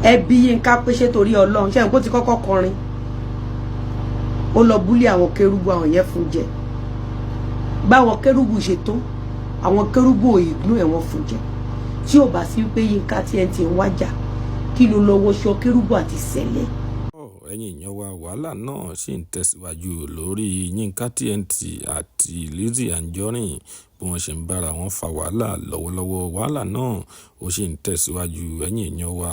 Ẹbí Yínká pé ṣé torí Ọlọ́run ṣé nǹkó ti kọ́kọ́ kọrin, ó lọ bully àwọn kérúbù, àwọn yẹn fún jẹ. Báwọn kérúbù ṣe tó, àwọn kérúbù òyìnbó ẹ̀wọ̀n fún jẹ. Tí ò bá sí pé Yínká TNT ń wájà, kí ló lọ wọṣọ kérúbù àti sẹ̀lẹ̀? Ẹ̀yin èèyàn wa, wàhálà náà ṣì ń tẹ̀síwájú lórí Yinka TNT àti Lizzy Anjorin, bí wọ́n ṣe ń bára wọn fa wàhálà lọ́wọ́lọ́wọ́. Wàhálà náà ó sì ń tẹ̀síwájú, ẹ̀yin èèyàn wa.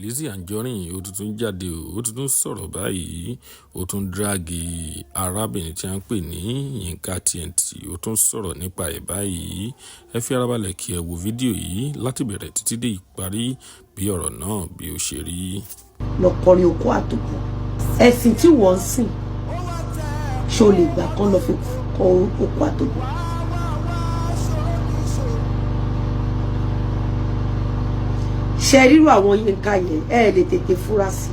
Lizzy Anjorin ó tún jáde, ó tún sọ̀rọ̀ báyìí, ó tún drag arábìnrin tí a ń pè ní Yinka TNT, ó tún sọ̀rọ̀ nípa ẹ̀ báyìí. Ẹ fi ara balẹ̀ kí ẹ wo fídíò yìí láti bẹ̀rẹ̀ títí dé ìparí, bí ọ̀rọ̀ náà bí ó ṣe rí. Lọ kọrin okó àtòkù. Ẹ̀sìn tí wọ́n ń sìn, ṣó lè gbà kán lọ fi kọ okó àtòkù? Ṣe ríru àwọn Yínká yẹn, ẹ lè tètè fura sí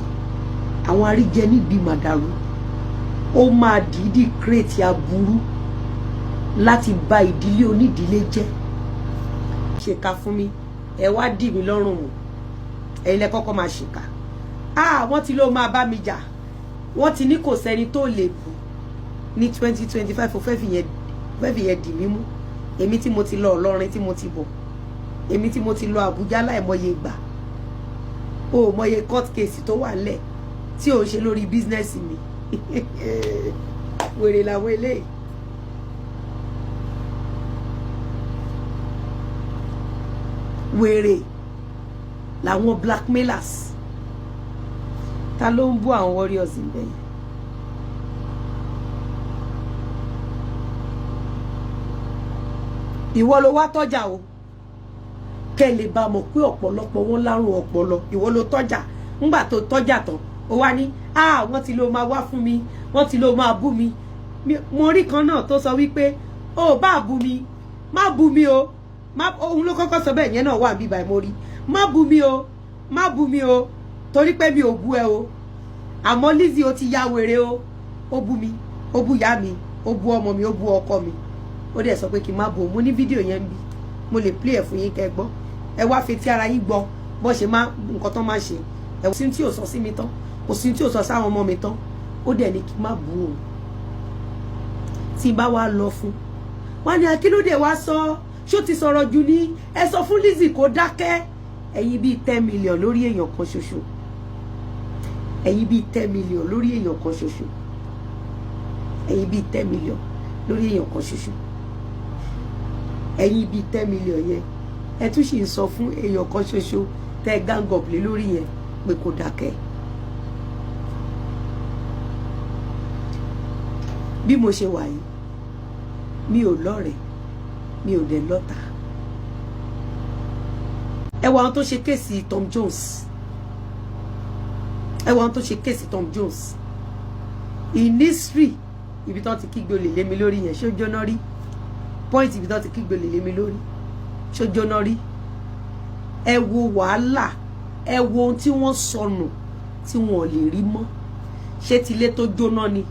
àwọn àríjẹ níbi màdàrú. Ó máa dìídì create aburú láti bà ìdílé onídìílé jẹ́. Ṣèkà fún mi, ẹ wá dì mí lọ́rùn mọ́. Ẹ̀yin lẹ kọ́kọ́ máa ṣèkà. Ah, wọ́n ti ló máa bá mi jà, wọ́n ti ní kò sẹ́ni tó lè bù ní 2025. Ó fẹ́ fi yẹn dì mí mú. Èmi tí mo ti lọ Ọlọ́rin, tí mo ti bọ̀, èmi tí mo ti lọ Àbújá láìmọye ìgbà, o ò mọye court case tó wà nílẹ̀ tí ò ń ṣe lórí business mi. Wèrè làwọn eléyìí. Wèrè làwọn blackmailers. Ta ló ń bú àwọn warriors ń bẹ yẹn? Ìwọ ló wá tọ́jà o, kẹ́ lè bá mọ̀ pé ọ̀pọ̀lọpọ̀ wọn lárùn ọpọlọ. Ìwọ ló tọ́jà. Ńgbà tó tọ́jà tán, ó wá ní, ah, wọ́n ti ló máa wá fún mi, wọ́n ti ló máa bú mi. Mo rí kan náà tó sọ wípé ó bá bú mi, má bú mi o, má. Òun ló kọ́kọ́ sọ bẹ́ẹ̀ yẹn náà wà bíbá. Mo rí, má bú mi o, má bú mi o, torí pé mi ò bú ẹ o, àmọ́ Lizzy, ó ti ya wèrè o. Ó bú mi, ó bú ìyá mi, ó bú ọmọ mi, ó bú ọkọ mi. Ó dẹ̀ sọ pé kí n má bú o. Mo ní fídíò yẹn ń bí, mo lè play ẹ̀ fún yín kẹ́ gbọ́. Ẹ wá fetí ara yín gbọ́ bó ṣe máa nǹkan tán máa ṣe. Ẹ sí tí ò sọ sí mi tán, kò sí tí ò sọ sáwọn ọmọ mi tán. Ó dẹ̀ ní kí n má bú o. Tí n bá wá lọ fún wọn ní akílódé wá sọ, ṣó ti sọ̀rọ̀ jù ní? Ẹ sọ fún Lizzy kó dákẹ́. Ẹ̀yin bíi 10 million lórí èèyàn kan ṣoṣo, ẹ̀yin bíi 10 million lórí èèyàn kan ṣoṣo, ẹ̀yin bíi 10 million lórí èèyàn kan ṣoṣo, ẹ̀yin bíi 10 million yẹn, ẹ tún sì ń sọ fún èèyàn kan ṣoṣo tẹ́ gang up lé lórí yẹn pé kó dákẹ́. Bí mo ṣe wà yìí, mi ò lọ́rẹ̀ẹ́, mi ò dẹ̀ lọ́tàá. Ẹ wo àwọn tó ṣe case Tom Jones, ẹ wo àwọn tó ṣe case Tom Jones in history. Ibi tí wọ́n ti kígbe olè lé mi lórí yẹn, ṣó jóná rí? Point ibi tí wọ́n ti kígbe olè lé mi lórí, ṣó jóná rí? Ẹ wo wàhálà, ẹ wo ohun tí wọ́n sọnù tí wọ́n ò lè rí mọ́. Ṣé tilé tó jóná ni?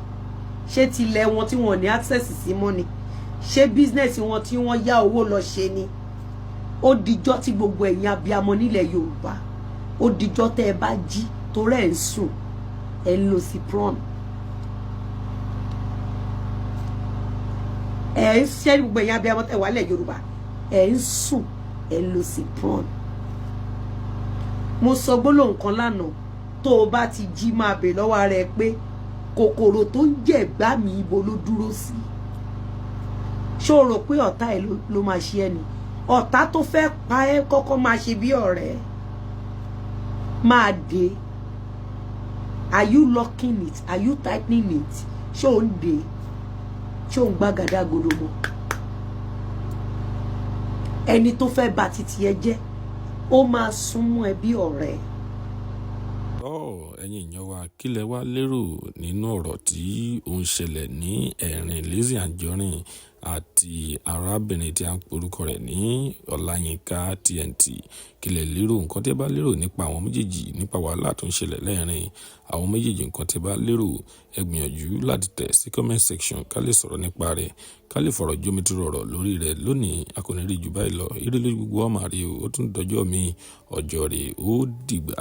Ṣé tilẹ̀ wọn tí wọ́n ní access sí mọ́ ni? Ṣé business wọn tí wọ́n yá owó lọ ṣe ni? Ó dijọ́ tí gbogbo ẹ̀yin abiyamọ nílẹ̀ Yorùbá, ó dijọ́ tẹ́ ẹ bá jí, torí ẹ̀ ń sùn, ẹ̀ ń lo cipron, ẹ̀ ń ṣẹ́. Gbogbo ẹ̀yin abiyamọ tẹ́ wà nílẹ̀ Yorùbá, ẹ̀ ń sùn, ẹ̀ ń lo cipron. Mo sọ gbólóhùn kan lánàá: tó o bá ti jí, máa bè lọ́wọ́ ara ẹ pé kòkòrò tó ń jẹ̀gbá mi, ibo ló dúró sí? Ṣó o rò pé ọ̀tá ẹ̀ ló máa ṣe ẹ́ ni? Ọ̀tá tó fẹ́ pa ẹ́ kọ́kọ́ máa ṣe bí ọ̀rẹ́ máa dé. Are you locking it? Are you tightening it? Ṣó o ń dé? Ṣó o ń gbàgàdàgodo mọ́? Ẹni tó fẹ́ bà títí ẹ jẹ́, ó máa súnmọ́ ẹ bí ọ̀rẹ́. Tọ́, ẹ̀yin èèyàn wa, kí lẹ wá lérò nínú ọ̀rọ̀ tí ó ń ṣẹlẹ̀ ní ẹ̀rìn Lizzy Anjorin àti arábìnrin tí a ń porúkọ rẹ̀ ní Ọláyínká TNT? Kí lẹ lérò? Nǹkan tí ẹ bá lérò nípa àwọn méjèèjì, nípa wàhálà tó ń ṣẹlẹ̀ lẹ́ẹ̀rin àwọn méjèèjì, nǹkan tí ẹ bá lérò, ẹ gbìyànjú láti tẹ̀ sí comment section, ká lè sọ̀rọ̀ nípa rẹ̀, ká lè fọ̀rọ̀ jómitoro ọ̀rọ̀ lórí rẹ̀. Lónìí, a kò ní rí jù báyìí lọ. Ire lójú gbogbo ọmọ àrí o. Ó tún dọjọ́ mi, ọjọ́ rẹ̀, ó dìgbà.